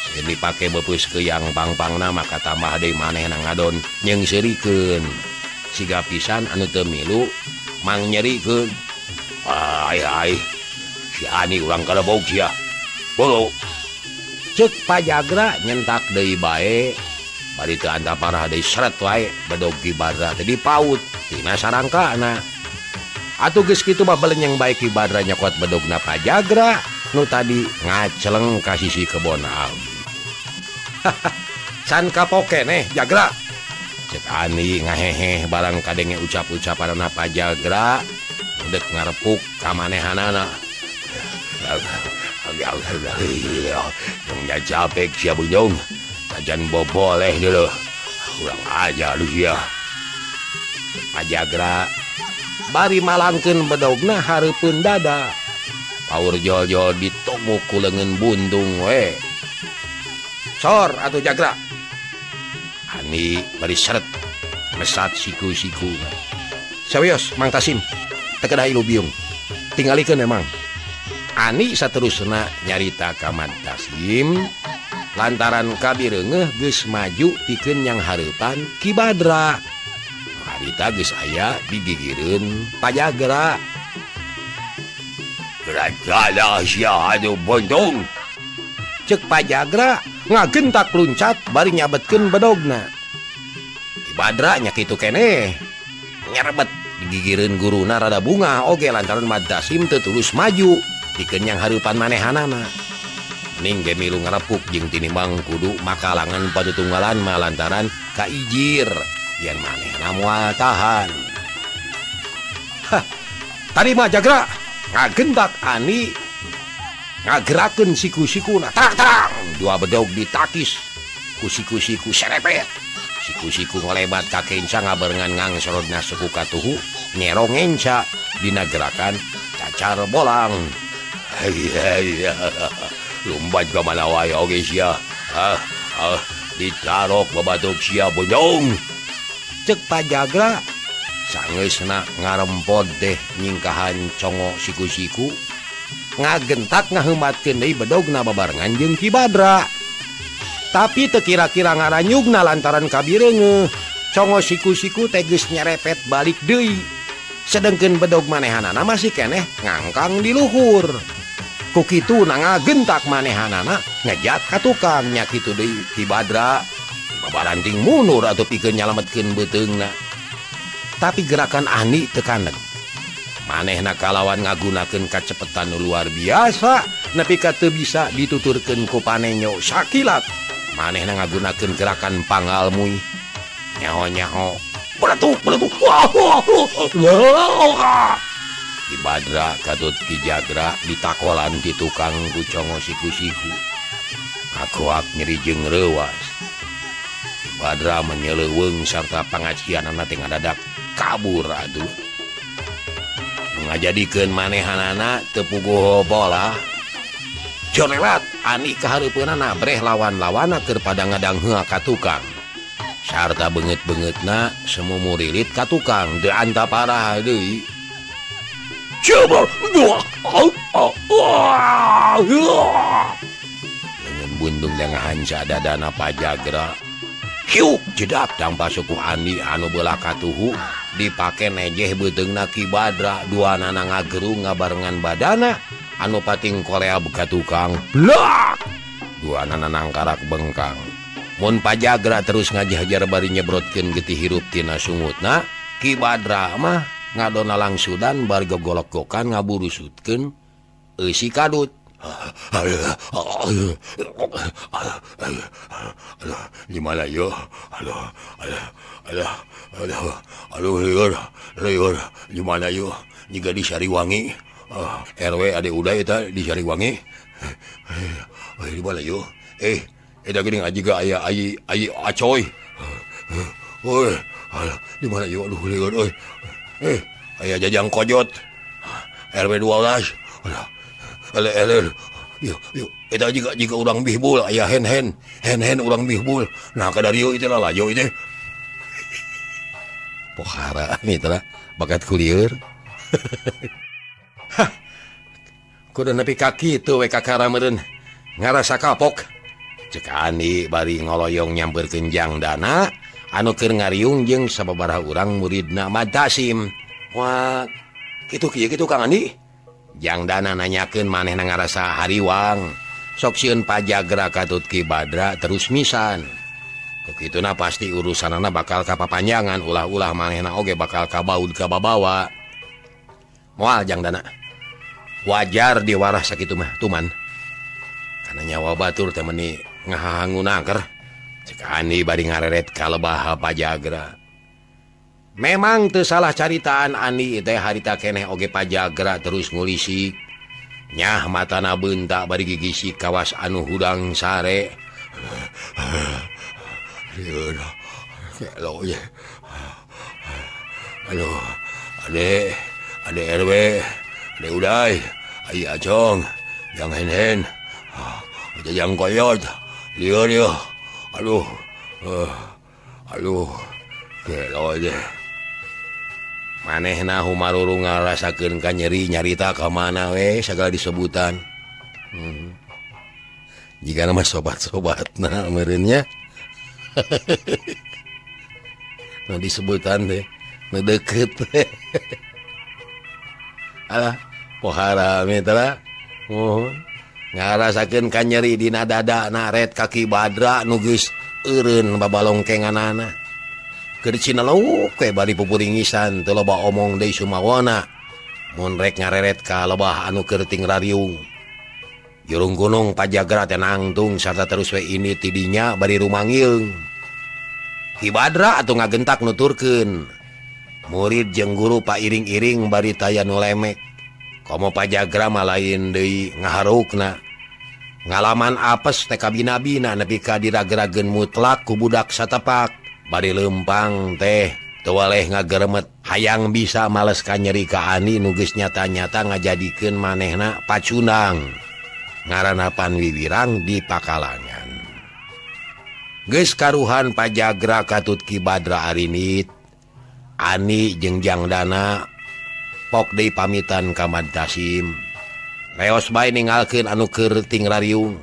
Sieun dipake beupeus keuyang pangpangna maka tambah deui manehna ngadon nyeungseurikeun. Siga pisan anu teu milu mang nyerikeun. Ai ai si Ani urang kalebog sia. Bolo. Cek Pajagra nyentak deui bae bari teu anta parah deui seret wae bedog Ki Badra teh dipaut tina sarangkana. Atuh geus kitu mah belenyeng bae Ki Badra nyokot bedogna Pajagra nu tadi ngaceleng ka sisi kebon abi. Can kapok keneh Jagra. Cek Ani ngahehe barang kadenge ucap-ucapanana Pajagra deuk ngarepuk ka manehanana. Yang capek sia bunjung. Tajan boboleh dulu. Kurang aja lu sia. Pajagra bari malangkeun bedogna hareupeun dada. Paur jol-jol ditomuk ku leungeun buntung we. Sor atuh Jagra. Ani bari seret mesat siku-siku. Sawios Mang Tasim teu kedah ilu biung. Tingalikeun emang. Ani saterusna nyarita ka Mang Tasim lantaran kabireungeuh geus maju pikeun yang hareupan Ki Badra. Harita geus aya digigireun Pajagra. Rajalah sia aduh buntung. Cek Pajagra ngagentak luncat bari nyabetkeun bedogna. Ki Badra nya kitu keneh. Nyerebet digigireun guruna rada bunga oge lantaran Mang Tasim teu tulus maju pikeun yang hareupan manehanana. Mending ge milu ngarepuk jeung tinimbang kudu makalangan patutunggalan mah lantaran kaijir yen manehna moal tahan. Hah, tadi mah Jagra ngagentak Ani ngagerakeun siku-sikuna. Tang tang dua bedog ditakis ku siku-siku serepet. Siku-siku ngolebat ka kenca ngabarengan ngangsorodna suku katuhu nyerong enca dina gerakan cacar bolang. Lumbat ka mana wae oge sia. Dicarok babatuk sia bonyong. Cek Pajagra sangeusna ngarempod deh nyingkahan congo siku-siku ngagentak ngaheumatkeun deui bedogna babarengan jeung Ki Badra. Tapi teu kira-kira ngaranyugna lantaran kabireungeuh congo siku-siku teh geus nyerepet balik deui. Sedengkeun bedog manehanana masih keneh ngangkang di luhur. Ku kitu na ngagentak manehanana ngejat ka tukang nya kitu deui Ki Badra. Babaranting mundur atuh pikeun nyalametkeun beuteungna. Tapi gerakan Andi teu kaneg. Manehna kalawan ngagunakeun kacepetan nu luar biasa nepi ka teu bisa dituturkeun ku panenyo sakilat. Manehna ngagunakeun gerakan panggal mui. Nyaho-nyaho. Beletuk, beletuk. Ki Badra katut Ki Jagra ditakolan ti tukang ku congo siku-siku. Ngagoak nyeri jeung reuwas. Ki Badra menyeleuweung sarta pangacianana teh ngadadak kabur atuh. Ngajadikeun manehanana teu puguh bola. Jorelat Ani kahareupeunana breh lawan-lawana keur pada ngadangheua ka tukang. Sarta beungeut-beungeutna semumurilit ka tukang teu anta parah deui. Coba. Leungeun bundung da ngahanca dadana Pajagra. Hiuk jedak tanpa suku Andi anu belah katuhu dipake nejeh beuteungna Ki Badra duanana ngagerung ngabarengan badana anu pating Korea buka tukang blak duanana nangkarak bengkang. Mun Pajagra terus ngajajar bari nyebrotkeun getih hirup tina sungutna, Ki Badra mah ngadona langsudan bari gogolok-gokan ngaburusutkeun eusi kadut. Gimana yo? Aduh, aduh, aduh, aduh, aduh, liur, liur. Gimana yo? Jika di Sariwangi, RW ade udah eta di Sariwangi. Gimana yo? Eta geuning ajiga aya ayi ayi acoy. Oi, di mana yo? Aduh, liur, oi. Aya Jajang Kojot. RW 12. Ele ele yuk yuk eta juga jika urang bihbul aya hen hen hen hen urang bihbul nah kadario itu lah lajo itu pohara nih telah bakat kulieur. Hah, kudu nepi ka kitu we kakara meureun ngarasa kapok. Cek Andi bari ngoloyong nyamperkeun Jang Dana anu keur ngariung jeung sababaraha urang muridna Madasim. Wah, kitu kieu kitu Kang Andi. Jang Dana nanyakeun manehna ngarasa hariwang. Sok sieun Pajagra katut Ki Badra terus misan. Kukituna pasti urusanana bakal kapapanjangan, ulah-ulah manehna oge bakal kabaud kababawa. Moal Jang Dana. Wajar diwarah sakitu mah tuman. Kana nyawa batur teh meuni ngahangunaker. Cek Andi bari ngareret ka lebah Pajagra. Memang teu salah caritaan Andi teh harita keneh oge Pajagra terus ngulisik. Nyah matana beunta bari gigisik kawas anu hudang sare. Aduh, ade, ade RW, ade Uday, ai Acong, yang hen-hen, Jajang Koyot, lieur yeuh. Aduh, aduh, gelo aja. Manehna humarurung ngarasakeun ka nyeri nyarita ka mana we sagala disebutan. Jika nama sobat-sobatna meureun nya. Nu disebutan teh, nu deukeut teh. Alah, pohara mitra. Muhun ngarasakeun ka nyeri dina dada ret kaki Badra nu geus eureun babalongkenganana. Keur cineluk we bari pupuringisan teu loba omong deui sumawana. Mun rek ngareret ka lebah anu keur ting rariung. Jurung gunung Pajagra teh nangtung sarta terus we ini tidinya bari rumanggieung. Ki Badra atuh ngagentak nuturkeun. Murid jeung guru pairing-iring bari taya nu lemek. Komo Pajagra mah lain deui ngaharukna. Ngalaman apes teh kabina-bina nepi ka diragrageun mutlak ku budak satepak. Bari lempang teh teu waleh ngageremet hayang bisa males ka nyeri ka Ani nu geus nyata-nyata ngajadikeun manehna pacundang. Ngaranna Panwiwirang di pakalangan. Geus karuhan Pajagra katut Ki Badra arinit. Ani jeung Jangdana pok deui pamitan ka Madtasim. Leos bae ningalkeun anu keur ting rariung.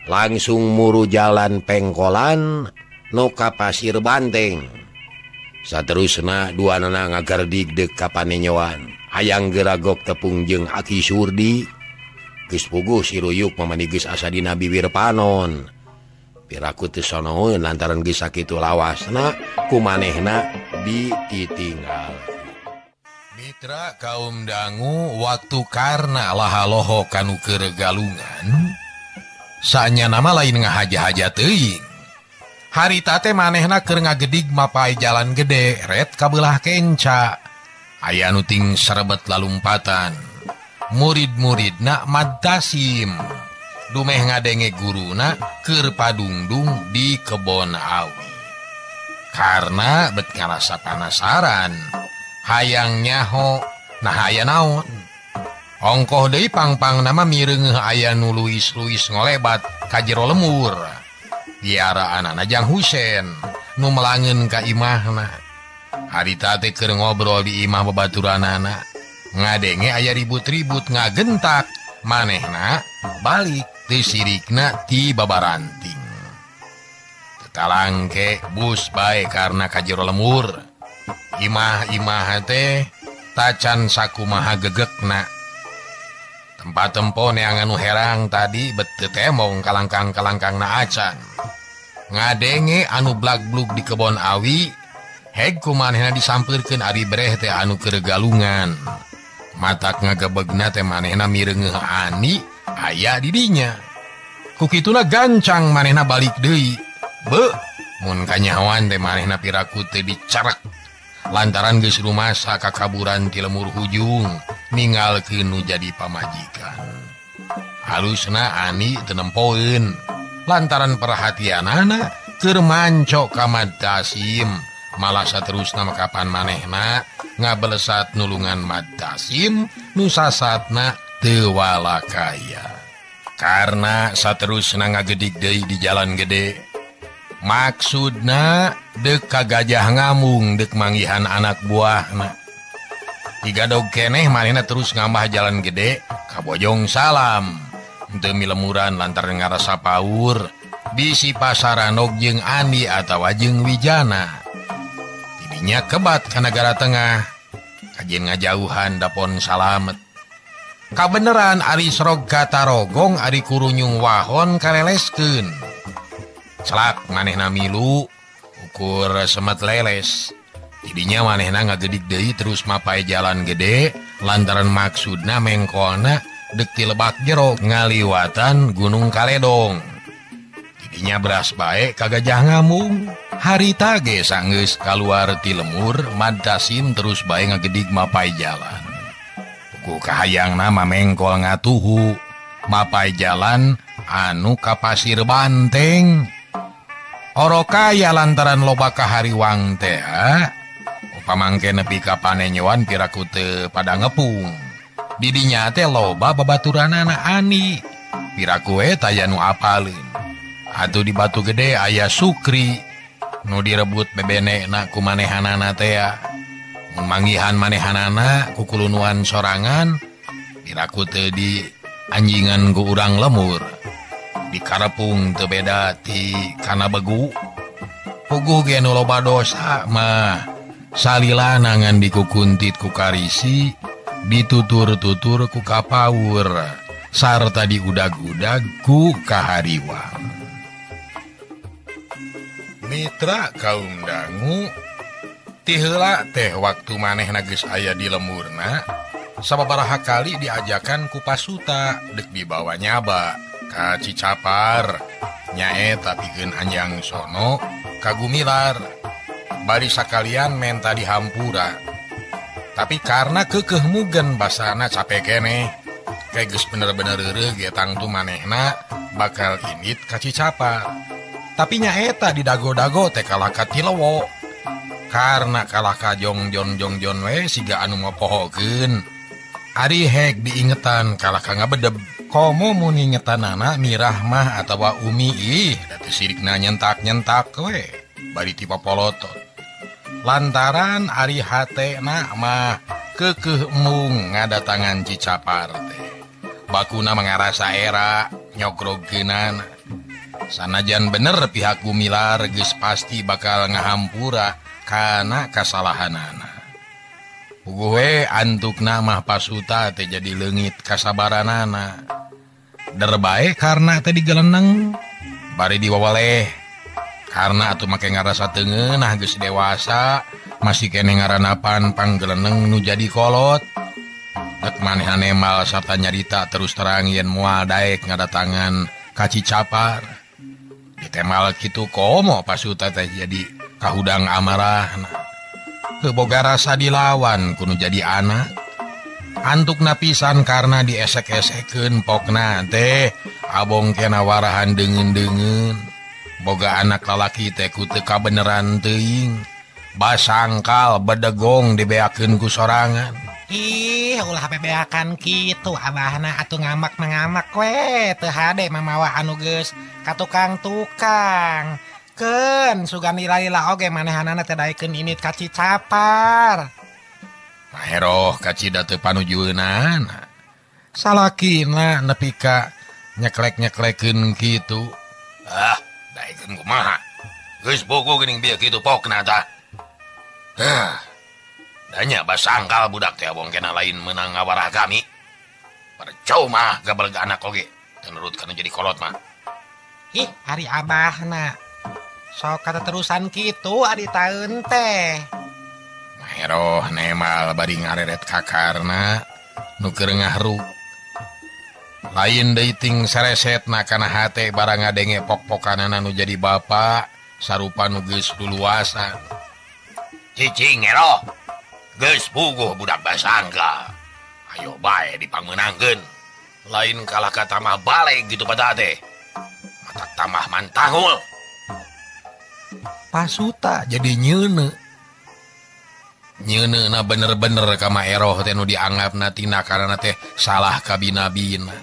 Langsung muru jalan pengkolan nu ka Pasir Banteng. Saterusna duanana ngagardig deuk ka panenyoan. Hayang geragok tepung jeung Aki Surdi. Geus puguh si Ruyuk mamani geus asa dina bibir panon. Piraku teu sonoeun lantaran geus sakitu lawasna ku manehna dititinggal. Mitra kaum dangu waktu karna laha-loho kanu keur galungan saanya nama lain ngahaja-haja teuing. Harita teh manehna keur ngagedig mapai jalan gede ret kabelah kenca. Aya nu ting serebet lalumpatan. Murid-muridna Madtasim dumeh ngadenge guruna keur padungdung di kebon awi. Karena bet ngarasa panasaran hayang nyaho nah aya naon. Ongkoh deui pangpang nama mireungeuh aya nu luis-luis ngolebat ka jero lemur. Piaraan Jang Husen nu melangeun ka imahna. Harita teh keur ngobrol di imah babaturanana. Ngadenge aya ribut-ribut ngagentak manehna balik teu sirikna ti babaranting. Tetalangke bus bae karena ka jero lemur. Imah-imah teh tacan sakumaha gegekna. Tempat tempo neangan nu herang tadi bet teu temong kalangkang-kalangkangna acan. Ngadenge anu blag-blug di kebon awi, heg ku manehna disampeurkeun ari breh teh anu keur galungan. Matak ngagebegna teh manehna mireungeuh Ani aya di dinya. Ku kituna gancang manehna balik deui. Beuh, mun kanyahoan teh manehna piraku teh dicarek. Lantaran geus rumasa kakaburan ti lemur hujung ninggalkeun nu jadi pamajikan. Halusna Ani teu nempoeun lantaran perhatianana keur manco ka Madtasim. Malah saterusna makapan manehna ngabelesat nulungan Madtasim nu sasatna teu walakaya. Karena saterusna ngagedig deui di jalan gede. Maksudna deuk ka Gajah Ngamung deuk manggihan anak buahna. Digadog keneh manehna terus ngambah jalan gede ka Bojong Salam. Teu milemuran lantaran ngarasa paur bisi pasaranog jeung Andi atawa jeung Wijana. Tidinya kebat ka Nagara Tengah. Kajian ngajauhan dapon salamet. Kabeneran ari srog ka Tarogong ari kurunyung wahon kaleleskeun. Celak manehna milu ukur semet leles. Tidinya manehna ngagedig deui terus mapai jalan gede lantaran maksudna mengkolna deuk ti lebak jero ngaliwatan Gunung Kaledong. Tidinya beras bae ka Gajah Ngamung. Harita ge sanggeus kaluar ti lemur Madtasim terus bae ngagedig mapai jalan. Ku kahayangna mamengkol ngatuhu mapai jalan anu ka Pasir Banteng. Orokaya lantaran loba kahariwang teh upamangke nepi ka panenyoan piraku teu pada ngepung. Didinya teh loba babaturanana Ani. Piraku we taya nu apaleun. Atuh di Batu Gede aya Sukri nu direbut bebenekna ku manehanana teh. Mun manggihan manehanana ku kulunuan sorangan piraku teu di anjingan ku urang lemur. Di karepung teu beda ti kana begu. Puguh ge nu loba dosa mah salilana ngan dikukuntit ku karisi, ditutur-tutur ku kapaur, sarta diudag-udag ku kahariwang. Mitra kaum dangu ti heula teh waktu manehna geus aya di lemurna sababaraha kali diajakan ku pasuta deuk dibawa nyaba ka Cicapar nyaeta pikeun Anjang Sono ka Gumilar. Bari sakalian menta dihampura. Tapi karena keukeuh mugen basana capek keneh kayak geus bener-bener reureuh ge tangtu manehna bakal indit ka Cicapar. Tapi nyaeta di dago-dago teh kalah ka tilewo. Karena kalah ka jongjon-jongjon we siga anu mopohokeun. Ari hek diingetan kalah ka ngabedeb. Komo mun ingetanana Mirah mah atawa Umi ih da teu sirikna nyentak-nyentak we bari ti papolotot. Lantaran ari hatena mah keukeuh embung ngadatangan Cicapar teh. Bakuna mangarasa era nyogrogkeunana. Sanajan bener pihak Gumilar geus pasti bakal ngahampura kana kasalahanana. Puguh we antukna mah Pasuta teh jadi leungit kasabaranana. Der bae karena teh digeleneng bari diwawaleh. Karena atuh make ngarasa teu ngeunah geus dewasa masih keneh ngaranapan panggeleneng nu jadi kolot. Dek manehna nemal sarta nyarita terus terang yen moal daek ngadatangan ka Cicapar. Ditemal kitu komo Pasuta teh jadi kahudang amarahna. Heuh boga rasa dilawan kudu jadi anak. Antukna pisan karena diesek-esekeun pokna teh abong kena warahan deungeun-deungeun. Boga anak lalaki teh ku teu kabeneran teuing. Basangkal bedegong dibeakeun ku sorangan. Ih, ulah bebeakan kitu abahna atuh ngamak mengamak we teu hade mamawa anu geus ka tukang-tukang. Keun sugan lila-lila oge manehanana teh daekeun init ka Cicapar. Maheroh kacida teu panujueunana. Salakina nepi ka nyeklek-nyeklekeun kitu. Ah, daekeun kumaha? Geus bogo geuning bieu kitu pokna tah. Hah. Danya basangkal budak teh abong kena lain menang ngawarah kami. Percuma gabel ga anak oge teu nurut kana jadi kolot mah. Ih, ari abahna. Sok kata terusan kitu ari taeun teh. Maheroh nemal bari ngareret kakarna nu keur ngahruk. Lain deui ting saresetna kana hate barang ngadenge pok-pokanana nu jadi bapa sarupa nu geus luluasan. Cicing eroh. Geus puguh budak basangka. Ayo bae dipangmeunangkeun. Lain kalah ka tamah baleg gitu pada teh. Mata tamah mantangul. Pasuta jadi nyeuneu. Nyeuneuna bener-bener ka Maeroh teh nu dianggapna tindakanna teh salah kabina-bina.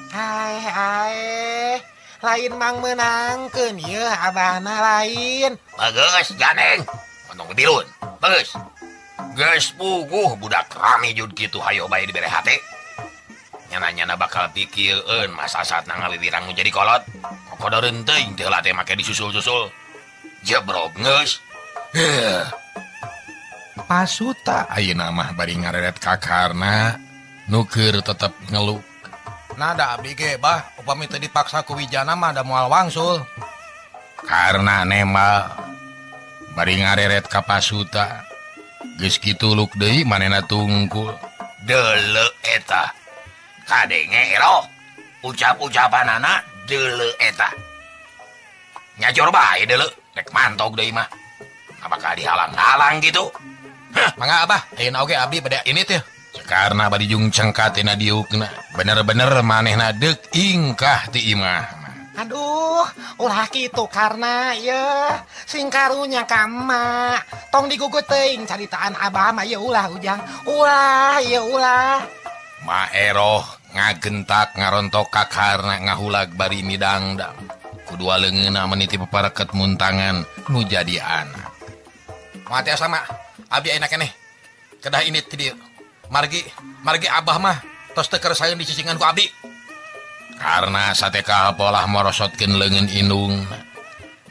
Aeh aeh, lain mang meunangkeun yeuh abahna lain. Bagus janeng. Ontong kebilun. Bagus. Geus puguh budak rame jud kitu hayo bae dibere hate. Nyana-nyana bakal pikirkeun masa saatna ngawiwirang nu jadi kolot. Kokodoreun teuing teh heula teh make disusul-susul. Jebrog geus. Pasuta ayeuna mah bari ngareret kakarna nu keur tetep ngeluk. Nada abdi ge bah upami teu dipaksa ku Wijana mah da moal wangsul. Karena nemal bari ngareret ka Pasuta. Geus kitu luk deui manehna tungkul. Deuleu eta. Kadenge eroh. Ucap-ucapanana deuleu eta. Nyajor bae deuleu rek mantog deui mah. Apakah dihalang-halang gitu? Hah, mangga abah, ayeuna oge abdi bade ini teh. Karena bari jung cengkat tina diukna. Bener-bener manehna deuk ingkah ti imah. Aduh, ulah kitu karena ye sing karunya ka emak. Tong digugut teuing caritaan abah mah ye ulah ujang. Ulah ye ulah. Maeroh ngagentak ngarontok kakarna ngahulag bari midangdang. Kudua leungeunna meniti pepareket muntangan nu jadi anak. Mati sama abdi ayeuna keneh. Kedah ini ti dieu. Margi, margi abah mah tos teu kersaeun dicicingan ku abdi. Karena sateka polah morosotkeun leungeun indung.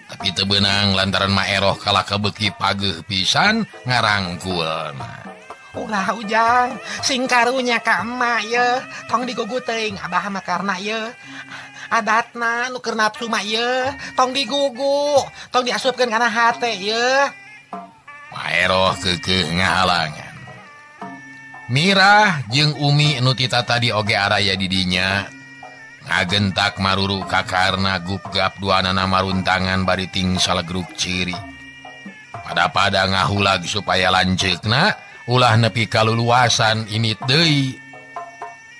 Tapi teu beunang lantaran Maeroh kalah kabeuki pageuh pisan ngarangkulna. Ulah ujang, sing karunya ka emak ye, tong digugu teuing abah mah karena ye. Adatna nu keur nafsu mah ye, tong digugu, tong diasupkeun kana hate ye. Maeroh keukeuh ngahalangan. Mirah jeung Umi nu tita tadi oge araya di dinya. Ngagentak maruru kakarna gupgap duanana maruntangan bari ting salegruk ciri. Pada-pada ngahulag supaya lanceukna ulah nepi kaluluasan ini deui.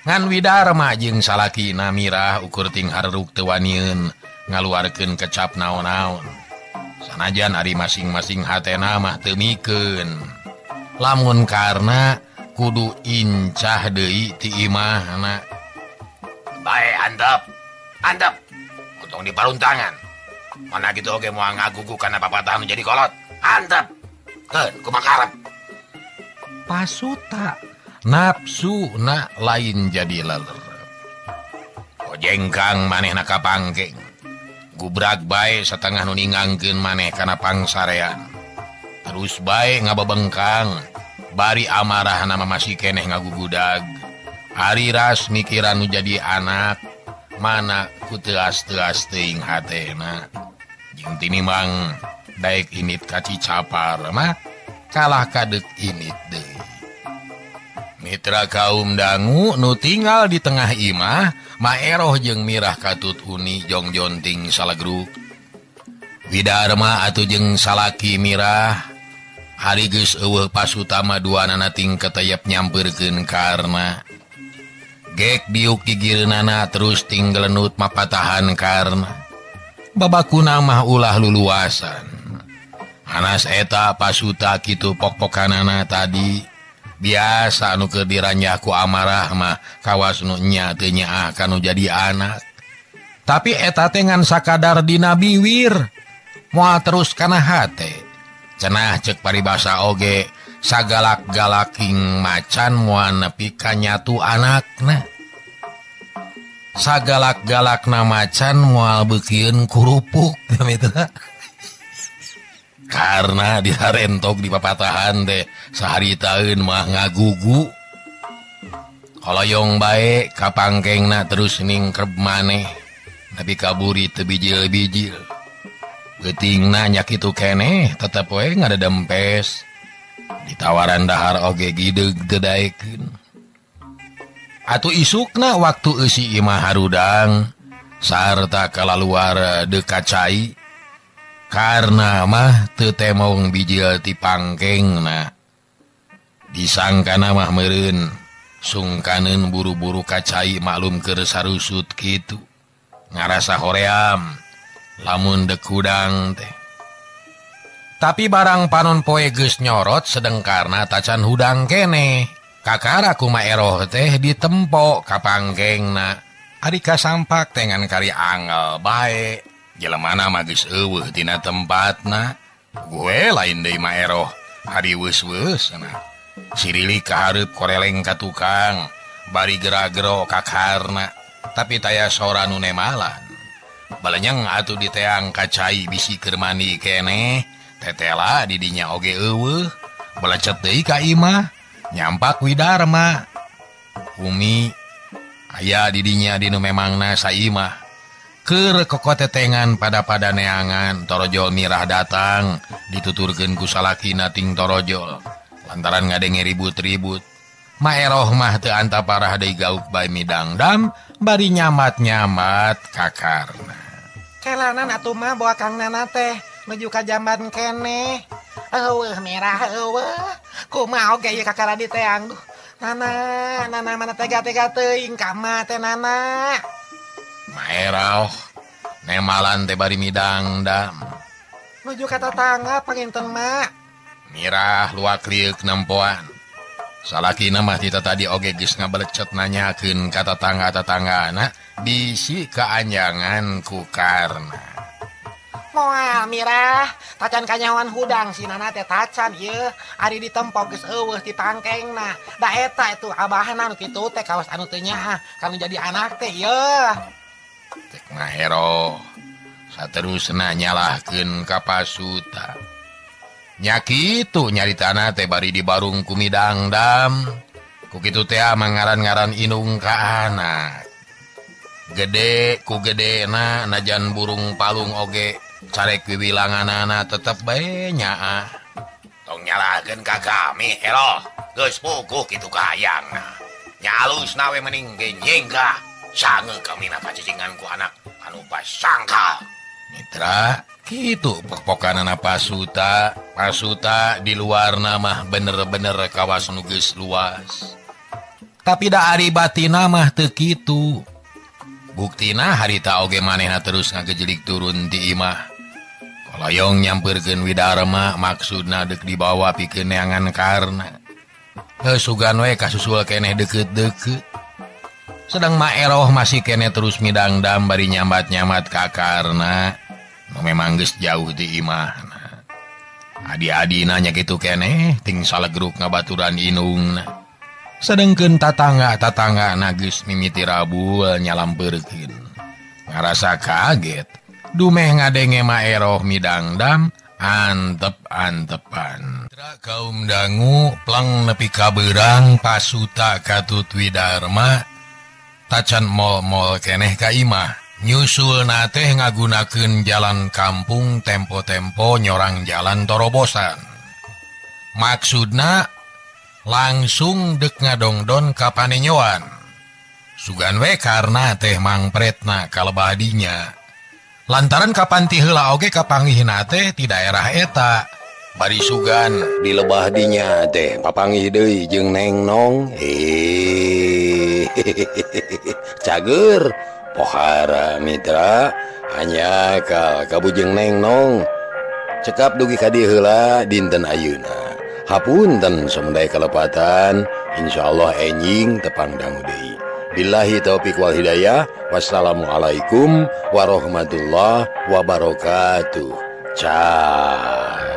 Ngan Widarma jeung salakina Mirah ukur ting hareruk teu wanieun Ngaluarkeun kecap naon-naon. Sanajan ari masing-masing hatena mah teu mikeun. Lamun karena kudu incah deui ti imahna. Bae antep. Antep. Untung di paruntangan. Mana gitu oge moal ngagugu kana papatah nu jadi kolot. Antep. Keun kumaha karep. Pasuta nafsu na lain jadi leler. Kojengkang manehna ka pangkeng. Gubrak bae satengah nu ningangkeun maneh kana pangsarean. Terus bae ngabebengkang, bari amarahna mah masih keneh ngagugudag. Ari ras mikiran nu jadi anak, mana ku teuas-teuas teuing hatena. Jeung tinimbang daek init ka Cicapar mah kalah kadeuk init deui. Mitra kaum dangu nu tinggal di tengah imah, Maeroh jeung Mirah katut uni jongjonting salagruk. Widarma atuh jeung salaki Mirah, ari geus eueuh pasutama duanana ting keteyep nyampeurkeun karna. Gek diuk gigireunana terus ting gelenut mapatahan karna. Babakuna mah ulah luluasan. Hanas eta pasuta kitu pok-pokanana tadi. Biasa nu keur diranjah ku amarah mah kawas nu nya teu nyaah kanu jadi anak. Tapi eta teh ngan sakadar dina biwir, moal terus kana hate. Cenah ceuk paribasa oge sagalak-galaking macan moal nepi ka nyatu anakna. Sagalak-galakna macan moal beukieun kurupuk mitra. Karena diharentok di papatahan teh saharitaeun mah ngagugu. Koloyong bae ka pangkengna terus ningkreb maneh. Tapi kaburi teu bijil-bijil. Geutingna nya kitu keneh tetep we ngadedempes. Ditawaran dahar oge gideug teu daekeun. Atuh isukna waktu eusi imah harudang sarta kalaluar deuk ka cai. Karena mah teu temong bijil ti pangkengna. Disangkana mah meureun sungkaneun buru-buru ka cai maklum keur sarusut kitu. Ngarasa hoream lamun deuk hudang teh. Tapi barang panon poe geus nyorot sedengkarna tacan hudang keneh. Kakara ku Maeroh teh ditempo ka pangkengna. Ari kasampak teh ngan kari angel bae. Jelemana mah geus eueuh tina tempatna. Gue lain deui Maeroh, ari weus-weus cenah. Sirili kahareup koreleng ka tukang, bari gera-gero ka karna, tapi taya sora nu nemalan. Balenyeng atuh diteang ka cai bisi keur mandi keneh, tetela di dinya oge eueuh. Belecet deui ka imah, nyampak Widarma. Umi aya di dinya dinu memangna saimah. Keur kokotetengan pada-pada neangan torojol Mirah datang dituturkeun ku salakina ting torojol lantaran ngadenge ribut-ribut. Maeroh mah teu antaparah deui gauk bae midangdam bari nyamat-nyamat kakarna. Kelanan atuh mah bawa Kang Nana teh nuju ka jamban keneh. Eueuh Mirah eueuh kumaha oge ieu kakara diteang. Duh Nana Nana mana tega-tega teuing ka mah teh Nana. Maeroh nemalan teh bari midangdam nuju ka tatangga panginten mak. Mirah luak liuk nempoan. Salakina mah tita tadi oge geus ngabelecet nanyakeun ka tatangga-tatanggana bisi kaanjangan ku karna. Moal Mirah tacan kanyawan hudang si Nana teh tacan ieu ari ditempo geus eueuh ti pangkengna. Da eta itu abahna nu kitu teh kawas anu teu nyaah kanu jadi anak teh ieu. Cek Maeroh saterusna nyalahkeun ka pasuta. Nya kitu nyaritana teh bari dibarung ku midangdam. Ku kitu teh mangaran-ngaran inung ka anak. Gede ku gedena najan burung palung oge carek wiwilanganana tetep bae nyaah. Tong nyalahkeun ka kami Eroh, geus puguh kitu kahayangna. Nya alusna we mending ge nyinggah. Sange kami napacicingan ku anak anu pasangkal. Mitra kitu pok-pokanana pasuta. Pasuta di luar mah bener-bener kawas nu geus luas. Tapi da ari batina mah teu kitu. Buktina harita oge manehna terus ngagejelik turun ti imah. Kolayong nyamperkeun Widarma maksudna deuk dibawa pikeun neangan Karna. Heuh sugan we kasusul keneh deukeut-deukeut. Sedang Maeroh masih keneh terus midangdam bari nyambat-nyambat ka Karna. Nu memang geus jauh ti imahna. Adi-adina nya kitu keneh ting salegruk ngabaturan inungna. Sedengkeun tatangga-tatangga geus mimiti rabul nyalampeurkeun. Ngarasa kaget, dumeh ngadenge Maeroh midangdam antep-antepan. Kaum dangu plang nepi ka beurang pasuta katut Widarma tacan mol-mol keneh ka imah. Nyusulna teh ngagunakeun jalan kampung tempo-tempo nyorang jalan torobosan. Maksudna langsung dek ngadongdon ka panenyoan. Sugan we karna teh mangpretna kalebadinya. Lantaran kapanti heula oge kapanggihna teh di daerah eta. Bari sugan di lebah dinya teh papanggih deui jeung Neng Nong. Cager pohara mitra hanya ka kabujeng Neng Nong. Cekap dugi ka dieu heula dinten ayeuna. Hapunten sumedai kalepatan, insyaallah enjing tepang dangu deui. Billahi taufik wal hidayah. Wassalamualaikum warahmatullahi wabarakatuh. Cah.